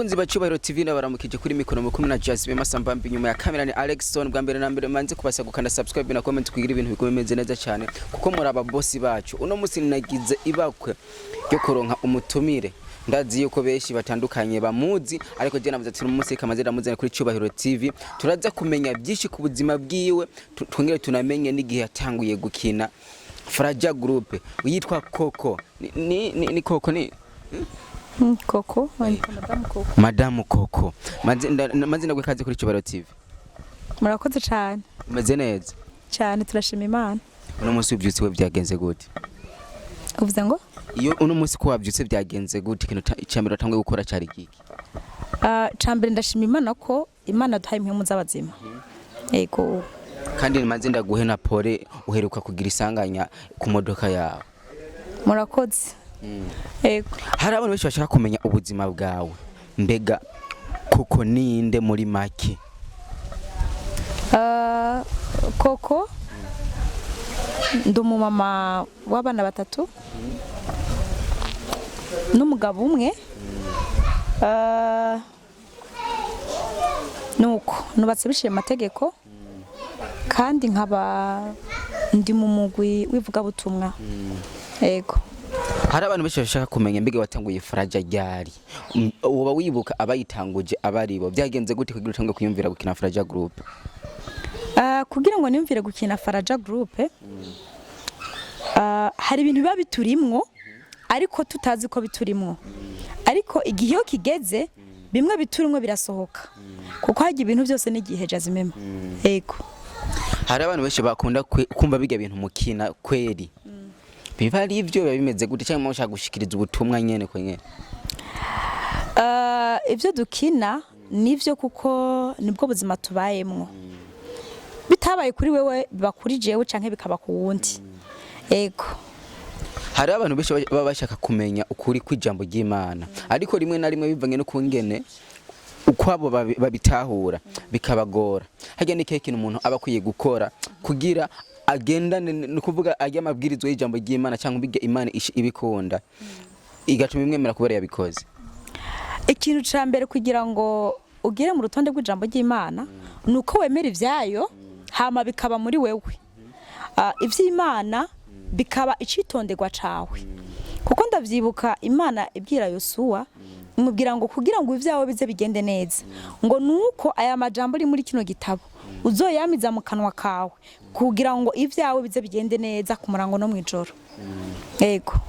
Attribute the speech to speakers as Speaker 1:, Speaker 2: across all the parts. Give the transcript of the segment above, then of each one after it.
Speaker 1: Bakunzi ba Cyubahiro TV, nabaramukije. Kuri mikoro mukumi na Jasmine Masambambi, inyuma ya kamera ni Alexson. Bwa mbere na mbere manze kubasa gukanda subscribe na comment kugira ibintu bigume bimeze neza cyane, kuko muri aba boss bacu. Uno musi nagize ibakwe ryo kuronka umutumire. Ndazi yuko benshi batandukanye bamuzi, ariko je navuze ati uno munsi kamaze ndamuzana kuri Cyubahiro TV, turaza kumenya byinshi ku buzima bwiwe, twongere tunamenye n'igihe yatanguye gukina Faraja Group. Yitwa Koko, ni Koko ni
Speaker 2: Koko, wandika Madamu Koko.
Speaker 1: Madamu Koko, maze ndagwe kaze kuri Cyubahiro TV.
Speaker 2: Murakoze cyane.
Speaker 1: Umeze neza?
Speaker 2: Cyane, turashima Imana.
Speaker 1: Uno munsi ubyutse we byagenze gute?
Speaker 2: Uvuze ngo?
Speaker 1: Iyo uno munsi ko wabyutse byagenze gute? Ikintu icya mbere watanguye gukora cyari giki?
Speaker 2: Ah, cambere ndashima Imana ko Imana duhaye impwemu z'abazima, yego.
Speaker 1: Kandi maze ndaguhe na pole, uheruka kugira isanganya ku modoka yawe.
Speaker 2: Murakoze, yego.
Speaker 1: Hari abantu benshi bashaka kumenya ubuzima bwawe. Mbega Koko ninde muri make?
Speaker 2: Ah, Koko ndi umumama w'abana batatu n'umugabo umwe. Ah, nuko nubatse biciye amategeko, kandi nkaba ndi mu mugwi w'ivugabutumwa, yego.
Speaker 1: Hari abantu benshi bashaka kumenya, mbega watanguye Faraja ryari? Woba wibuka abayitanguje abaribo? Byagenze gute kugira utange kwiyumvira gukina Faraja Group?
Speaker 2: Ah, kugira ngo niyumvire gukina Faraja Group, ah, hari ibintu biba biturimwo ariko tutazi ko biturimwo, ariko igihe iyo kigeze bimwe biturimwo birasohoka, kuko hajya ibintu byose n'igihe jazimema, yego.
Speaker 1: Hari abantu benshi bakunda kumva biga bintu mukina kweri biba ari ibyo, biba bimeze gute, cyangwa mushaka gushikiriza ubutumwa nyene kwenyene?
Speaker 2: Ah, ibyo dukina nivyo, kuko nibwo buzima tubayemwo. Bitabaye kuri wewe biba kuri jewe canke bikaba ku wundi, yego.
Speaker 1: Hari abantu benshi baba bashaka kumenya ukuri kw'ijambo ry'Imana, ariko rimwe na rimwe bivanye no kungene uko abo babitahura bikabagora. Harya ni ikihe kintu umuntu aba akwiye gukora kugira agendane, ni ukuvuga ajya amabwirizwa y'ijambo ry'Imana, cyangwa bijya Imana ibikunda igatuma imwemera kubera yabikoze?
Speaker 2: Ikintu ca mbere kugira ngo ugere mu rutonde rw'ijambo ry'Imana ni uko wemera ibyayo, hama bikaba muri wewe. Ah, ivy'Imana bikaba icitonderwa cawe, kuko ndavyibuka Imana ibwira Yosuwa, imubwira ngo kugira ngo ivyawe bize bigende neza, ngo nuko aya majambo ari muri kino gitabo uzoyamiza mu kanwa kawe, kugira ngo ivyawe bize bigende neza ku murango no mw'ijoro, yego.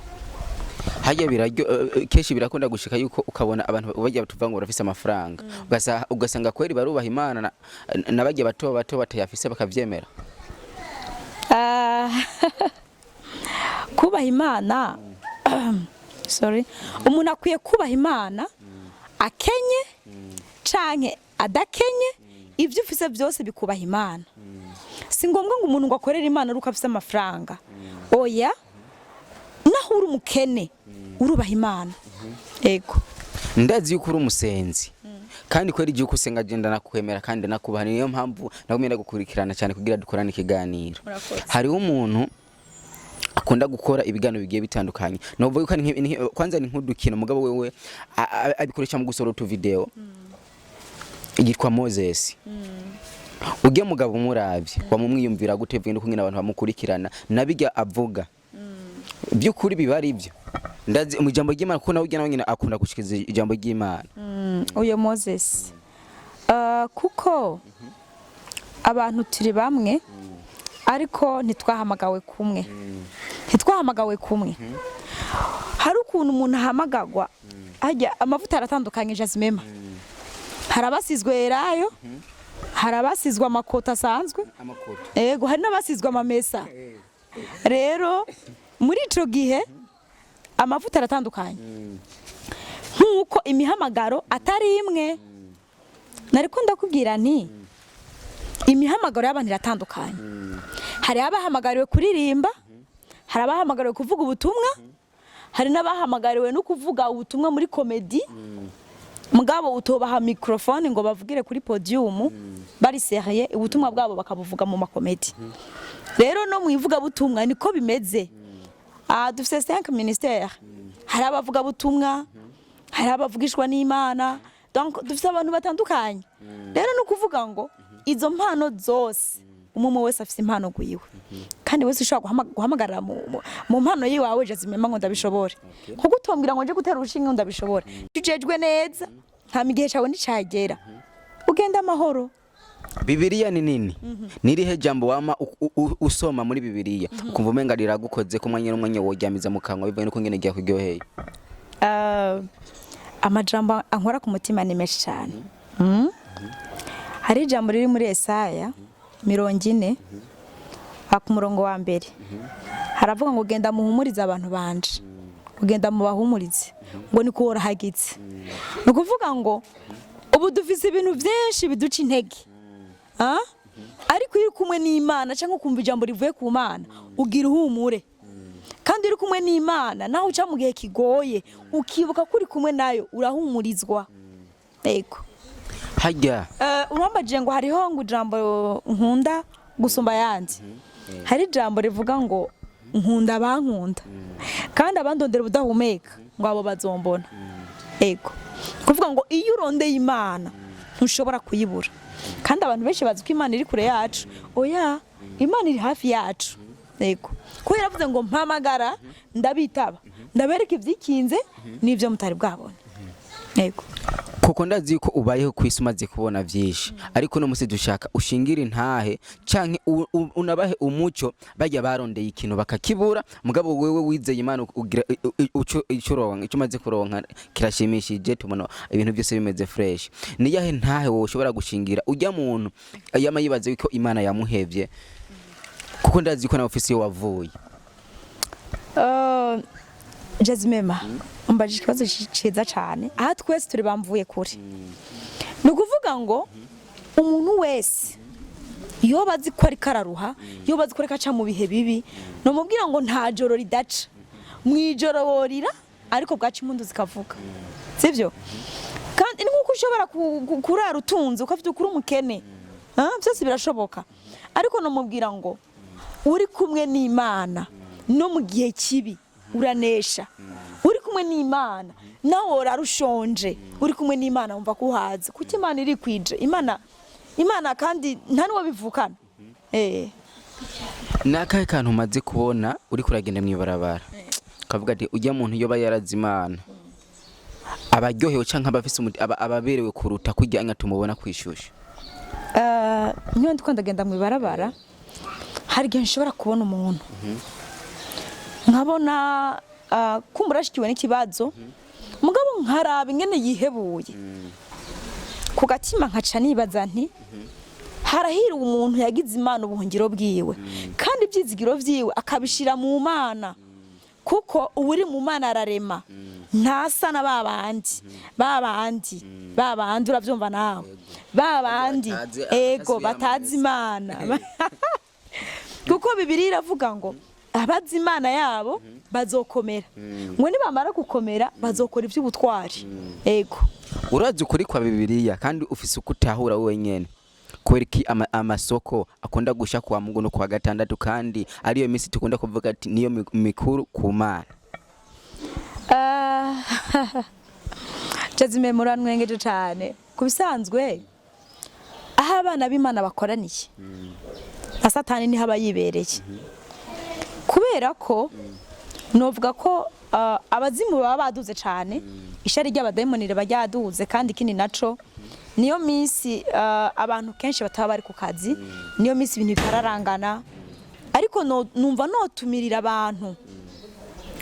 Speaker 1: Harya biraryo kenshi birakunda gushika yuko ukabona abantu bajya tuvuga ngo barafise amafaranga, ugasanga kweri barubaha Imana, na bajya bato bato batayafise bakavyemera?
Speaker 2: Ah, kubaha Imana, sorry, umuntu akwiye kubaha Imana akenye canke adakenye. Ibyo ufise byose bikubaha Imana. Si ngombwa ngo umuntu ngo akorere Imana ari uko afise amafaranga, oya. Naho uri umukene urubaha Imana, yego.
Speaker 1: Ndazi yuko uri umusenzi, kandi kweri igihe usenga agenda nakwemera kandi nakubaha, niyo mpamvu nagumye ndagukurikirana cyane kugira dukorane ikiganiro.
Speaker 2: Murakoze.
Speaker 1: Hariho umuntu akunda gukora ibiganiro bigiye bitandukanye, novuga yuko ari kwanza ni nk'udukino, mugabo wewe abikoresha mu gusohora utu video, yitwa Moses. Ujya mugabo umuravye wamumwiyumvira gute, vuga n'ukungene abantu bamukurikirana nabijya avuga by'ukuri biba ari byo? Ndazi mu ijambo ry'Imana, kuko nawe ujya nawe nyine akunda gushikiriza ijambo ry'Imana.
Speaker 2: Uyo Moses, kuko abantu turi bamwe ariko ntitwahamagawe kumwe, ntitwahamagawe kumwe. Hari ukuntu umuntu ahamagagwa, hajya amavuta aratandukanye jazimema. Hari abasizwe elayo, hari abasizwe amakota asanzwe.
Speaker 1: Amakoto.
Speaker 2: Ego, hari n'abasizwe amamesa. Rero muri ico gihe amavuta aratandukanye, nk'uko imihamagaro atari imwe. Nariko ndakubwira nti imihamagaro y'abantu iratandukanye. Hari abahamagariwe kuririmba, hari abahamagariwe kuvuga ubutumwa, hari n'abahamagariwe no kuvuga ubutumwa muri comédie, mugabo utobaha microphone ngo bavugire kuri podium bari sérieux, ubutumwa bwabo bakabuvuga mu ma comédie. Rero no mu ivugabutumwa niko bimeze. Ah, dufise 5 ministères. Hari abavuga butumwa, hari abavugishwa n'Imana. Donc dufise abantu batandukanye. Rero ni ukuvuga ngo izo mpano zose, umwe wese afise impano gwiwe, kandi wese ushobora guhamagarira mu mpano yiwawe. Jazimema ngo ndabishobore, kuko utombwira ngo nje gutera urushinge ngo ndabishobore. Tujejwe neza, hama igihe cawe nicagera ugenda amahoro.
Speaker 1: Bibiliya ni nini? Nirihe jambo wama usoma muri Bibiliya ukumva umenga riragukoze ko umwanya n'umwanya woryamiza mu kanwa, bivanye nuko ngene ryakuryoheye?
Speaker 2: Amajambo ankora ku mutima ni menshi cyane. Hari ijambo riri muri Esaya 40 ku murongo wa mbere, haravuga ngo: "Genda muhumurize abantu banje, ugenda mubahumurize ngo ni kuworahagitse." Ni ukuvuga ngo ubu dufise ibintu byinshi biduca intege. Ah? Ariko iyo uri kumwe n'Imana cyangwa ukumva ijambo rivuye ku Mana, ugira uhumure. Kandi uri kumwe n'Imana, naho uca mu gihe kigoye, ukibuka ko uri kumwe nayo, urahumurizwa. Yego.
Speaker 1: Harya
Speaker 2: Urambajije ngo hariho ngo ijambo nkunda gusumba ayandi. Hari ijambo rivuga ngo: "Nkunda abankunda, kandi abandondera ubudahumeka, ngo abo bazombona." Yego, kuvuga ngo iyo urondeye Imana ntushobora kuyibura. Kandi abantu benshi bazi ko Imana iri kure yacu. Oya, Imana iri hafi yacu. Yego, kuko yaravuze ngo: "Mpamagara ndabitaba, ndabereka ibyikinze n'ibyo mutari bwabona." Yego.
Speaker 1: Kuko ndazi yuko ubayeho ku isi, umaze kubona vyinshi, ariko no musi dushaka ushingire intahe canke unabahe umuco bajya barondeye ikintu bakakibura, mugabo wewe wizeye Imana ugira ico uronka, ico umaze kuronka kirashimishije, tubona ibintu byose bimeze fresh. Ni yahe ntahe wowe ushobora gushingira ujya muntu yama yibaza yuko Imana yamuhevye? Kuko ndazi yuko nawe ufise iyo wavuye.
Speaker 2: Jazimema, umbajije ikibazo ciza cyane. Aha twese turi bamvuye kure. Ni ukuvuga ngo umuntu wese iyo bazi ko ariko araruha, iyo bazi ko ariko aca mu bihe bibi, numubwira ngo nta joro ridaca. Mu ijoro worira, ariko bwaca impundu zikavuga, sibyo? Kandi ni nk'uko ushobora kurara utunze ukafite ukuri umukene. Ah, byose birashoboka. Ariko numubwira ngo uri kumwe n'Imana, no mu gihe kibi uranesha. Uri kumwe n'Imana, nawe worara ushonje, uri kumwe n'Imana wumva ko uhaze, kuko Imana iri kwije. Imana kandi nta n'uwo bivukana.
Speaker 1: Ni akahe kantu umaze kubona uri kuragenda mu ibarabara ukavuga ati: "Ujya muntu yoba yarazi Imana abaryohewe canke abafise ababerewe kuruta kurya nka tumubona kwishusha"?
Speaker 2: Niyo ndiko ndagenda mu ibarabara, hari igihe nshobora kubona umuntu, nkabona kumbura ashikiwe n'ikibazo, mugabo nkaraba ingene yihebuye ku gatima, nkaca nibaza nti: "Harahiriwe umuntu yagize Imana ubuhungiro bwiwe, kandi ibyizigiro vyiwe akabishira mu Mana." Kuko uwuri mu Mana ararema, ntasa na babandi babandi babandi, uravyumva nawe, babandi ego batazi Imana. Kuko Bibiliya iravuga ngo abazi Imana yabo bazokomera, ngo nibamara gukomera bazokora iby'ubutwari. Ego.
Speaker 1: Urazi ukuri kwa Bibiliya kandi ufise uko utahura wowe nyene. Kubera iki amasoko akunda gusha kuwa Mungu no kuwa gatandatu, kandi ariyo minsi tukunda kuvuga ati niyo mikuru ku Mana?
Speaker 2: Ah, Jazime, muranwengeje cyane. Ku bisanzwe, aho abana b'Imana bakoraniye, na Satani niho aba yibereye, kubera ko novuga ko abazimu baba baduze cyane, ishari ry'abadayimoni riba ryaduze. Kandi ikindi naco, niyo minsi abantu kenshi bataba bari ku kazi, niyo minsi ibintu bitararangana. Ariko numva notumirira abantu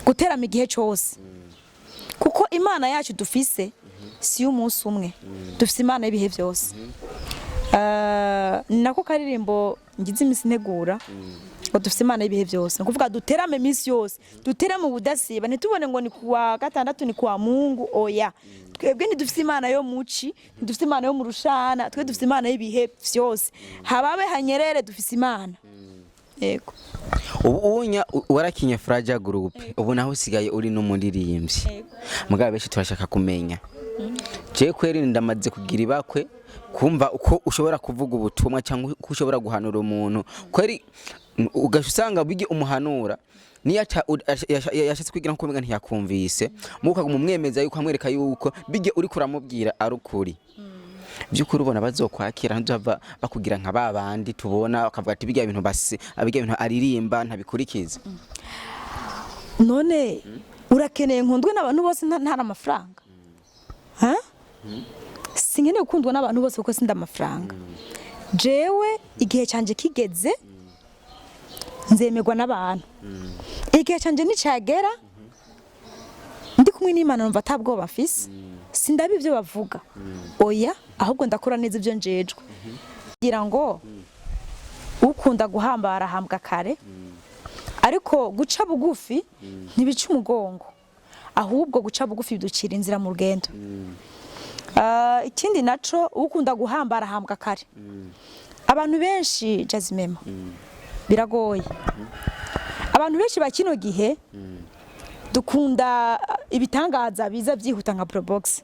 Speaker 2: guterama igihe cyose, kuko Imana yacu dufise si y'umunsi umwe, dufise Imana y'ibihe byose. Ni nako karirimbo ngize iminsi ntegura, ngo dufise Imana y'ibihe byose. Ni ukuvuga duterame iminsi yose, duterame ubudasiba, ntitubone ngo ni kuwa gatandatu, ni kuwa Mungu. Oya, twebwe ntidufise Imana yo muci, ntidufise Imana yo mu rushana, twe dufise Imana y'ibihe byose. Hababe hanyerere, dufise Imana. Yego.
Speaker 1: Ubu unya warakinye Fraja Group, ubu naho usigaye uri n'umuririmbyi. Mugabo benshi turashaka kumenya, je kweri ndamaze kugira ibakwe. Kumva uko ushobora kuvuga ubutumwa cyangwa uko ushobora guhanura umuntu kweri, ugaca usanga bige umuhanura niyo yashatse kwigira nko kumenga ntiyakumvise, muka umwemeza yuko amwereka yuko bige uri kuramubwira ari ukuri. By'ukuri ubona bazokwakira, ntuzava bakugira nka ba bandi tubona bakavuga ati bijya bintu basi, bijya bintu aririmba ntabikurikiza.
Speaker 2: None urakeneye nkundwe n'abantu bose ntari amafaranga? Ha? Sinkeneye gukundwa n'abantu bose kuko sinda amafaranga. Jewe igihe cyanjye kigeze nzemerwa n'abantu. Igihe cyanjye nicagera, ndi kumwe n'Imana, numva atabwoba mfise. Sindaba ibyo bavuga, oya, ahubwo ndakora neza ibyo njejwe, kugira ngo ukunda guhambara ahambwa kare. Ariko guca bugufi ntibica umugongo, ahubwo guca bugufi biducira inzira mu rugendo. Ikindi naco, ukunda guhambara ahambwa kare. Abantu benshi, Jazimema, biragoye. Abantu benshi ba kino gihe dukunda ibitangaza biza byihuta nka Probox,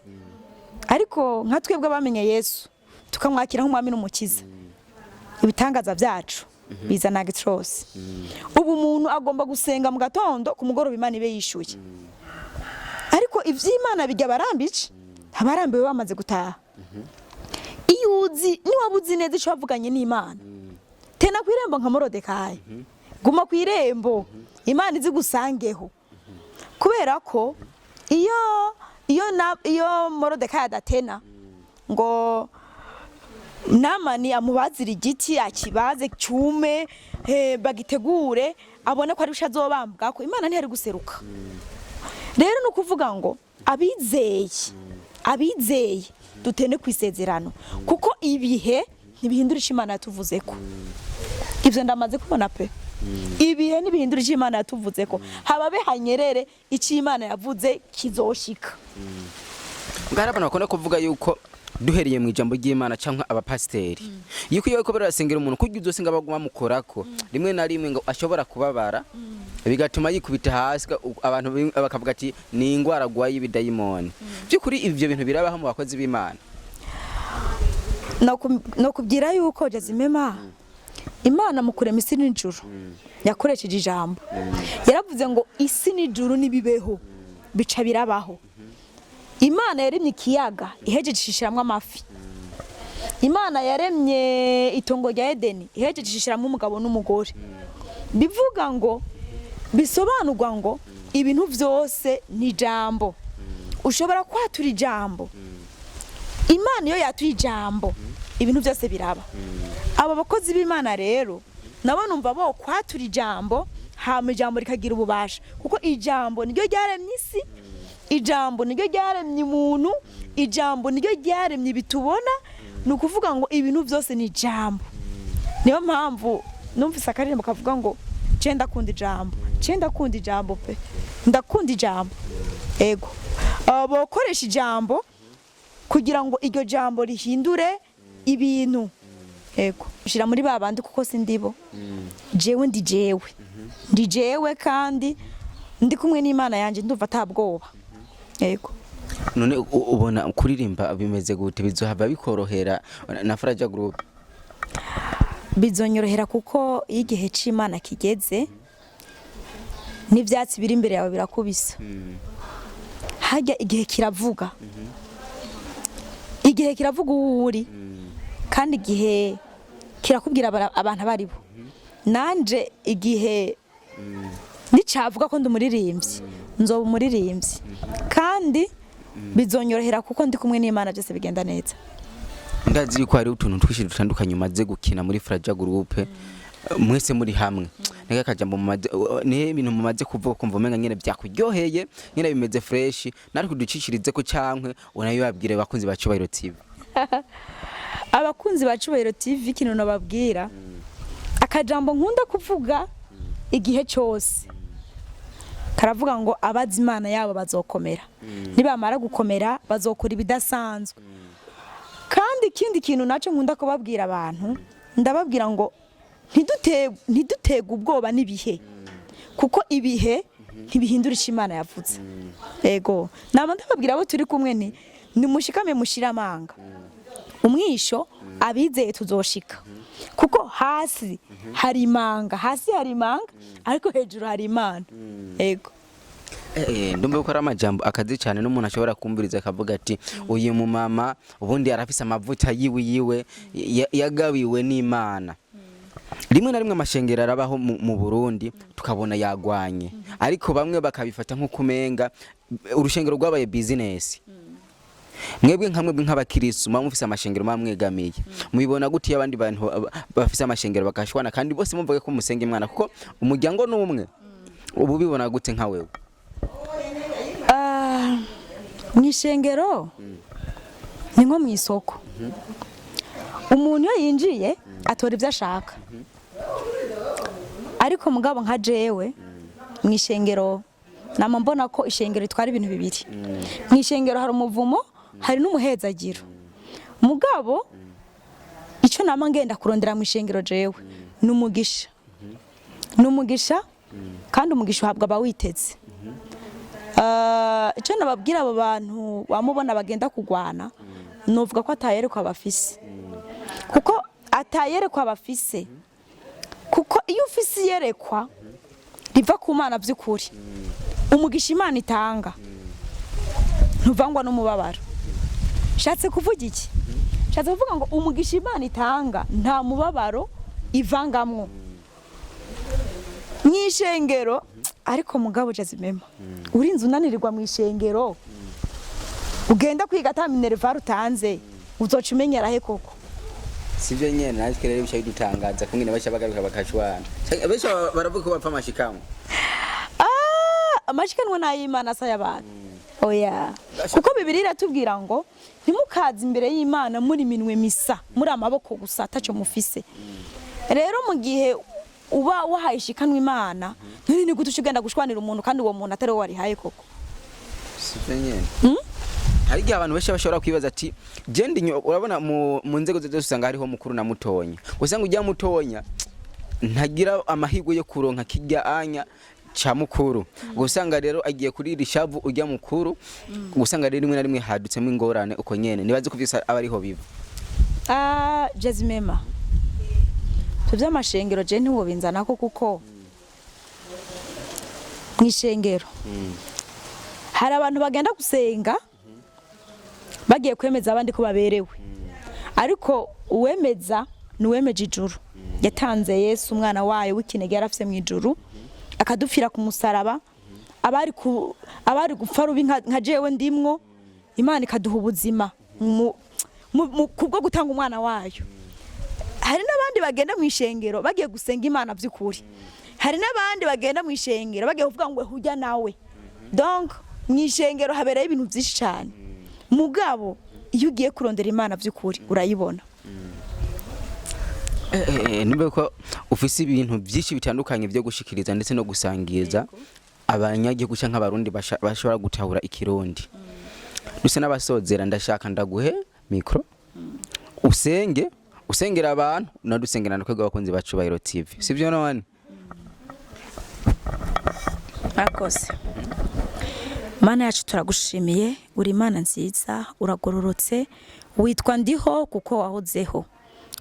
Speaker 2: ariko nka twebwe abamenye Yesu tukamwakira nk'umwami n'umukiza, ibitangaza byacu biza na gitrose. Ubu umuntu agomba gusenga mu gatondo, ku mugoroba Imana ibe yishuye. Ariko ivy'Imana bijya abarambice, abarambiwe bamaze gutaha. Iyo uzi, niwaba uzi neza ico wavuganye n'Imana, tena ku irembo nka Morodekayi, guma ku irembo, Imana izi gusangeho. Kubera ko iyo Morodekayi adatena ngo Namani amubazira igiti, akibaze cyume, bagitegure, abone ko ari busha azobambwa, ko Imana ntiyari guseruka. Rero ni ukuvuga ngo abizeye dutene ku isezerano, kuko ibihe ntibihindura icyo Imana yatuvuze ko. Ibyo ndamaze kubona pe. Ibihe ntibihindura icyo Imana yatuvuze ko. Hababe hanyerere, icyo Imana yavuze kizoshika.
Speaker 1: Ngara abantu bakunda kuvuga yuko duhereye mu ijambo ry'Imana cyangwa abapasiteri, yuko iyo bariko barasengera umuntu kurya uzosenga baguma mukorako, rimwe na rimwe ngo ashobora kubabara bigatuma yikubita hasi, abantu bakavuga ati ni ingwara agwaye y'ibidayimoni. By'ukuri ivyo bintu birabaho mu bakozi b'Imana?
Speaker 2: No kubwira yuko, Jazimema, Imana mu kurema isi n'ijuru yakoresheje ijambo. Yaravuze ngo isi n'ijuru nibibeho, bica birabaho. Imana yaremye ikiyaga, ihejeje ishishiramwo amafi. Imana yaremye itongo rya Edeni, ihejeje ishishiramwo umugabo n'umugore. Bivuga ngo, bisobanurwa ngo ibintu byose ni ijambo. Ushobora kwatura ijambo. Imana iyo yatuye ijambo, ibintu byose biraba. Aba bakozi b'Imana rero nabo numva bo kwatura ijambo, hama ijambo rikagira ububasha, kuko ijambo niryo ryaremye isi, ijambo niryo ryaremye umuntu, ijambo niryo ryaremye ibitubona. Ni ukuvuga ngo ibintu byose ni ijambo. Niyo mpamvu numvise akaririmbo kavuga ngo ce ndakunda ijambo, ce ndakunda ijambo pe, ndakunda ijambo. Ego. Bokoresha ijambo kugira ngo iryo jambo rihindure ibintu. Ego, shira muri ba bandi, kuko sindibo. Jewe ndi jewe, ndi jewe, kandi ndi kumwe n'Imana yanjye, ndumva atabwoba. Ego.
Speaker 1: None ubona kuririmba bimeze gute? Bizohava bikorohera na Faraja Group?
Speaker 2: Bizonyorohera, kuko iyo igihe c'Imana kigeze, n'ivyatsi biri imbere yawe birakubisa. Hajya igihe kiravuga, igihe kiravuga uwo uri, kandi igihe kirakubwira abantu abaribo. Nanje igihe nicavuga ko ndi umuririmbyi, nzoba umuririmbyi, kandi bizonyorohera kuko ndi kumwe n'Imana, byose bigenda neza.
Speaker 1: Ndazi yuko hari utuntu twinshi dutandukanye umaze gukina muri Faraja Group mwese muri hamwe. Nega akajambo mumaze, ni ibintu mumaze kuvuga kumva umenga nyene byakuryoheye, nyene bimeze fresh, natwe kuducishirize ko cankwe unabibabwire bakunzi ba Cubahiro TV.
Speaker 2: Abakunzi ba Cubahiro TV, ikintu nababwira, akajambo nkunda kuvuga igihe cyose karavuga ngo abazi Imana yabo bazokomera, nibamara gukomera bazokora ibidasanzwe. Kandi ikindi kintu nacyo nkunda kubabwira abantu, ndababwira ngo ntidutege ubwoba n'ibihe, kuko ibihe ntibihindura icyo Imana yavuze. Ego, naba ndababwira abo turi kumwe ni nimushikame, mushire amanga. Umwisho abizeye tuzoshika, kuko hasi hari imanga, hasi hari imanga, ariko hejuru hari Imana. Ego.
Speaker 1: Ndumva ko ari amajambo akazi cyane, n'umuntu ashobora kumviriza akavuga ati: "Uyu mumama ubundi arafise amavuta yiwe yagabiwe n'Imana." Rimwe na rimwe amashengero arabaho mu Burundi, tukabona yagwanye, ariko bamwe bakabifata nko kumenga urushengero rwabaye business. Mwebwe nka mwebwe nk'abakirisu muba mufise amashengero, muba mwegamiye, mubibona gute iyo abandi bantu bafise amashengero bagashwana, kandi bose muvuge ko musenga Imana, kuko umuryango ni umwe? Ubu bibona gute nka wewe?
Speaker 2: Ah, mu ishengero ni nko mu isoko. Umuntu iyo yinjiye atora ibyo ashaka, ariko mugabo nka jewe mu ishengero nama mbona ko ishengero ritwara ibintu bibiri. Mu ishengero hari umuvumo, hari n'umuhezagiro. Mugabo icyo nama ngenda kurondera mu ishengero jewe ni umugisha, ni umugisha, kandi umugisha uhabwa abawiteze. Icyo nababwira abo bantu bamubona bagenda kugwana, nuvuga ko atayerekwa bafise, kuko atayerekwa bafise, kuko iyo ufise iyerekwa riva ku Mana by'ukuri, umugisha Imana itanga ntuvangwa n'umubabaro. Shatse kuvuga iki? Shatse kuvuga ngo umugisha Imana itanga nta mubabaro ivangamwo mu ishengero. Ariko mugabo Jazimema, urinze unanirirwa mu ishengero, ugenda kwiga ata minerval utanze, uzoca umenyera he koko?
Speaker 1: Sivyo nyene? Natwe rero bica bidutangaza kungene baca bagaruka bakashwana. Benshi baravuga ko bapfa amashikamwe.
Speaker 2: Ah, amashikanwa n'ay'Imana asa y'abantu, oya, kuko Bibiliya iratubwira ngo ntimukaze imbere y'Imana muri minwe misa, muri amaboko gusa ataco mufise. Rero mu gihe uba wahaye ishikanwa Imana, none ni gute uca ugenda gushwanira umuntu, kandi uwo muntu atari we warihaye koko?
Speaker 1: Sivyo nyene? Hari igihe abantu benshi bashobora kwibaza ati je urabona mu nzego zose usanga hariho mukuru na mutonya, usanga ujya mutonya ntagira amahirwe yo kuronka kirya anya ca mukuru, usanga rero agiye kurira ishavu ujya mukuru, usanga rero rimwe na rimwe hadutsemo ingorane uko nyene. Nibaze ko vyose aba ariho biva.
Speaker 2: Ah, Jazimema, ibyo by'amashengero je ntiwobinzanako, kuko mu ishengero hari abantu bagenda gusenga bagiye kwemeza abandi ko baberewe, ariko uwemeza ni uwemeje ijuru, yatanze Yesu umwana wayo w'ikinege yari afise mu ijuru, akadupfira ku musaraba. Abari gupfa rubi nka jewe ndimwo, Imana ikaduha ubuzima kubwo gutanga umwana wayo. Hari n'abandi bagenda mu ishengero bagiye gusenga Imana by'ukuri, hari n'abandi bagenda mu ishengero bagiye kuvuga ngo hujya nawe. Donc mu ishengero habereye ibintu byinshi cyane, mugabo iyo ugiye kurondera Imana by'ukuri urayibona.
Speaker 1: Nimba ko ufise ibintu byinshi bitandukanye byo gushikiriza ndetse no gusangiza abanyagihugu canke abarundi bashobora gutahura ikirundi, dusa n'abasozera, ndashaka ndaguhe micro, usenge, usengera abantu, unadusengera na twebwe abakunzi ba Cubahiro TV, sivyo none?
Speaker 2: Murakoze. Mana yacu, turagushimiye, uri Imana nziza, uragororotse, witwa Ndiho kuko wahozeho,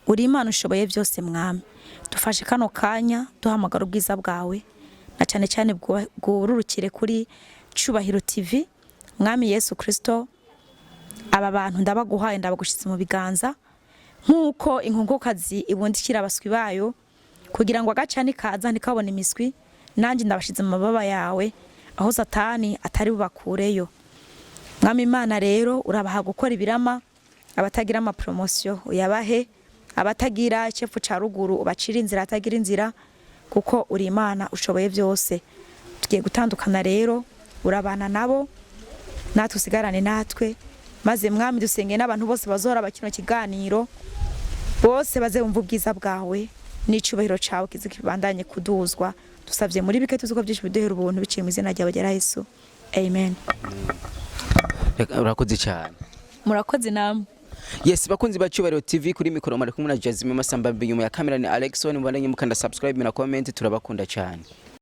Speaker 2: uri Imana ushoboye byose. Mwami, dufashe kano kanya duhamagara ubwiza bwawe, na cyane cyane bwururukire kuri Cubahiro TV. Mwami Yesu Kristo, aba bantu ndabaguhaye, ndabagushyize mu biganza, nk'uko inkokokazi ibundikira abaswi bayo kugira ngo agaca nikaza ntikabone imiswi, nanjye ndabashize mu mababa yawe, aho Satani atari bubakureyo. Mwami Imana, rero urabaha gukora ibirama, abatagira ama promotion uyabahe, abatagira icepfu ca ruguru ubacire inzira, atagira inzira, kuko uri Imana ushoboye byose. Tugiye gutandukana rero, urabana nabo, natwe usigarane natwe. Maze Mwami, dusenge n'abantu bose bazohora bakino kiganiro, bose baze bumva ubwiza bwawe n'icubahiro cawe kize kibandanye kuduzwa. Dusabye muri bike tuzi ko byinshi biduhera ubuntu, biciye mu izina ryawe rya Yesu, amen.
Speaker 1: Urakoze cyane.
Speaker 2: Murakoze namwe.
Speaker 1: Yes, bakunzi ba Cyubahiro TV, kuri mikoro mari kumwe na Jazime Masamba, inyuma ya kamera ni Alexon. Mubandanye mukanda subscribe na comment, turabakunda cyane.